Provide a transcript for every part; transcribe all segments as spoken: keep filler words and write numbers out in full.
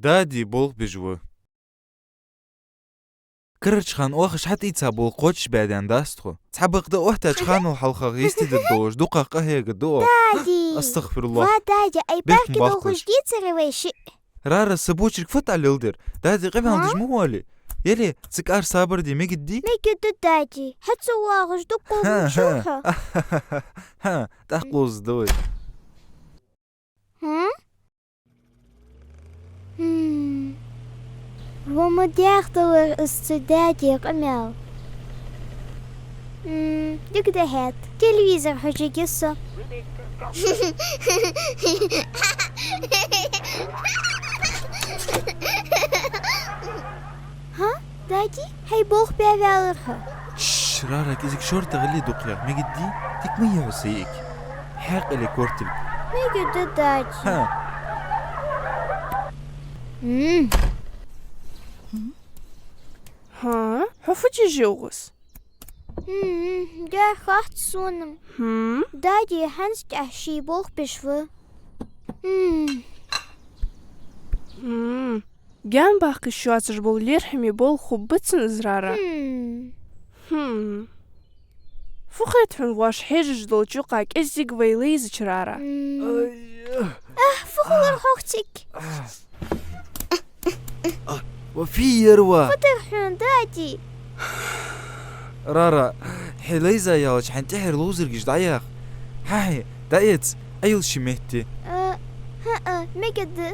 Дади болх беш ва. Карарча хана оаха хьатӀаийца болх кхоачашбаь даьннадац тхо. Цхьабакъда оттача ханал хьалха гӀийсте дергдолаш дукхагӀа къахьегаргда оаха. Дади! АстагӀфируллахӀ. Ва, дади, ай, бехк парке ма бахкалаш. Долхаш дийцарий вай шиъ? Рара, са бочарг фуд Ӏа леладер? Дади къамаьл деш ма вале. Яле, цу кӀар сабар де, мегаргдий? Мегаргда, дади. ХӀаьта со воагӀаш дукха хӀа, хӀа. Хьо. ХӀа, тӀаккха ловзаргда вай. ХӀа? М. Ва ма дехделар из цу дади къамаьл. М, дика да хӀаьта. Телевизор хьожаргья со. ХӀа, дади? Хьай болх баь ваьлар хьо. Шш, Рара, кӀезига шортта гӀолла дукха ях, мегаргдий? Дика ма йий хьо са йиӀиг. Хьаькъале кортилга. Мегаргда, дади. ХӀа. М. ХӀа? Хьо фу деш йоагӀа из? М, дера хац сона. ХӀм? Дади хӀанз тӀехьа ший болх беш ва. М. М. Гаьна бахкаш йоацаш бола лерхӀаме болх хургба цун, Рара. ХӀм. ХӀм. Фу хет хьона воаш хьежаш долча юкъа кӀеззига вай лайзача, Рара? М. Ай. Ах, фу хулар хьох цига? А, ва фу яр ва? Фу дар хьона, дади? Рара, хьо лайза ялча хьайна тӀехьара ловзаргаш дӀаяха. Хьа хье, дӀаэца, Ӏайла ший метте. А, хӀаа, мегаргда.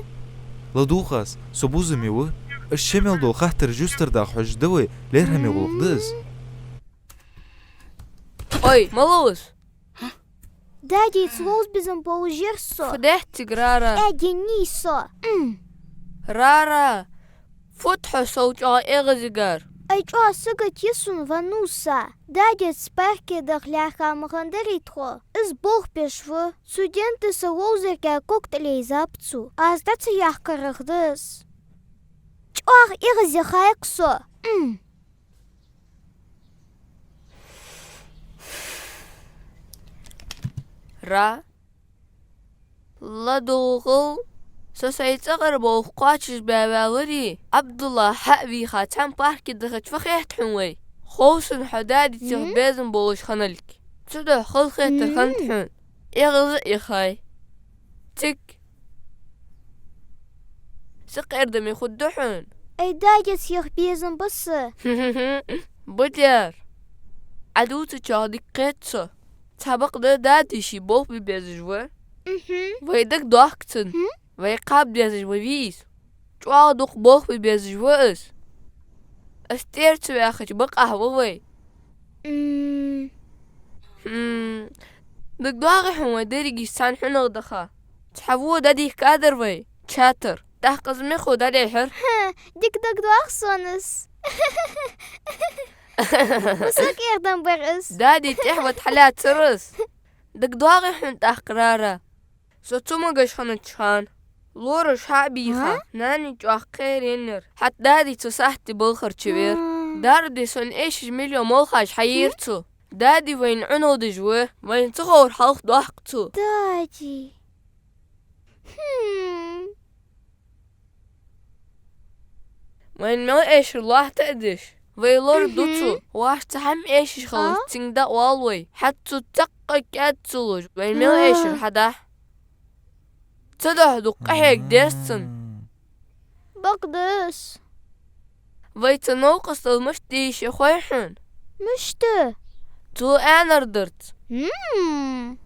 ЛадувгӀа аз, со бувзам ма ва. Аз ший мел дола хаттараш юстардаха хьожаргда вай, лерхӀаме гӀулакх да из. Ой, малав из? Дади, цу ловза безам болаш яр со. Фу даьд цига, Рара? Эггара нийса. М. Рара, фуд хьо сов чӀоагӀа эгӀазигар? Ай, чӀоагӀа сагота я сона, ва нувса. Дади, цу парке даха лаьрхӀа ма хиннадарий тхо? Из болх беш ва. Цу ден тӀа са ловзарга когтӀа лайзаб цо. Аз дӀа ца яхкарах да из. ЧӀоагӀа эгӀазихай-кх со. М. Ра. ЛадувгӀал, со сай цӀагӀара болх кхоачашбаь ваьларе, Ӏабдулла хьа а вийха цхьана парке дахача фу хет хьона вай? Хов сона хьо дади цох безам болаш хинналга. Цудухьа хала хетар хиннад хьона. ЭгӀаз а ихай. Цига. Сакъердаме хургда хьона. Ай, дади цох безам ба са. Ба дера. Ӏа дувцачох дика хет со. Цхьабакъда дади ший болх бе безаш ва. Мгм. Вай дагадоахк цунна. Хм? Вай кхаба дезаш ва вийс. ЧӀоагӀа дукха болх бе безаш ва из. Из тӀера ца ваьхача бакъахьа ва вай. М. Хм. ДагадоагӀий хьона вай деррига цхьан хьунагӀа даха? Цхьа во дӀадийхкадар вай, чатар. ТӀаккха из мехо дӀадехьар. Хм, дика дагадоагӀа сона из. Ма сакъердам бар из. Дади тӀехьа вата хьалаьцар из. ДагадоагӀий хьона тӀаккха, Рара? Со цамогаш хиннача хана, лораш хьа а бийха, а? Нани чӀоагӀа кхераеннаяр. ХӀаьта дади цу сахьте балхара чувер. М. Дарба де сона эшаш мел йола молхаш хьаер цо. Дади вайна Ӏунал деш ва, вайна ца ховр хьалха доахк цо. Дади. Хм. Вайна мел эшар лохьта а деш, вай лораду цо. Мгм. Ваш цхьа хӀама эшаш хилча, а? Цунга дӀаоал вай. ХӀаьта цо цхьаккха кӀаьда ца луш, вайна мел эшар хьадахь. Цудухьа дукха къахьега деза цунна. Бакъда из. Вай цун новкъостал мишта де йиш я хой хьона? Мишта? Цо аьннар дар цо. М.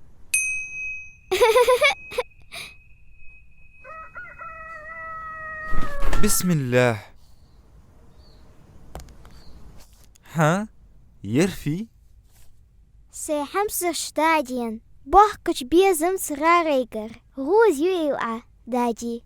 Бисмиллахь. ХӀа? Ярфи? Сай хьамсарча даден бахкача безамца Рарайгара гӀоза юийла Ӏа, дади.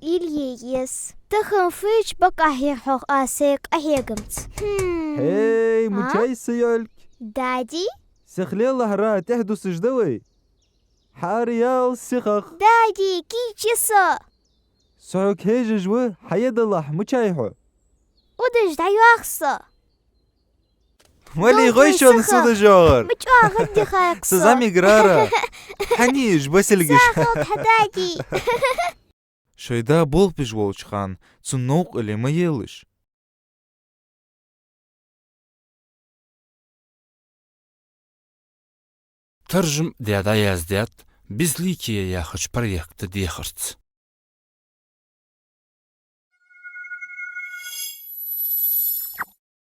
Илья ес. Тахан фу еча бакъахьа яр хьох аз сай къахьегамца? Хм. Хей, а? Мичай са йолк? Дади? Сиха лелахь, Ра, тӀехьа дусаш да вай. Хьаараяла сихагӀа. Дади, кийча со. Со хьога хьежаш ва, хьаедалахь, мичай хьо? Удаш дӀайоах со. Малий гӀой шоана суда жоагӀар? Ма чӀоагӀа дихай-кх со. Са зӀамига Рара. Хьаний уж басилгаш? Сагот хьадаги. Шоай да болх беш волча хана цун новкъарле ма елаш. Таржам даь дӀаяздаьд «Безликие» яхача проекта дехарца.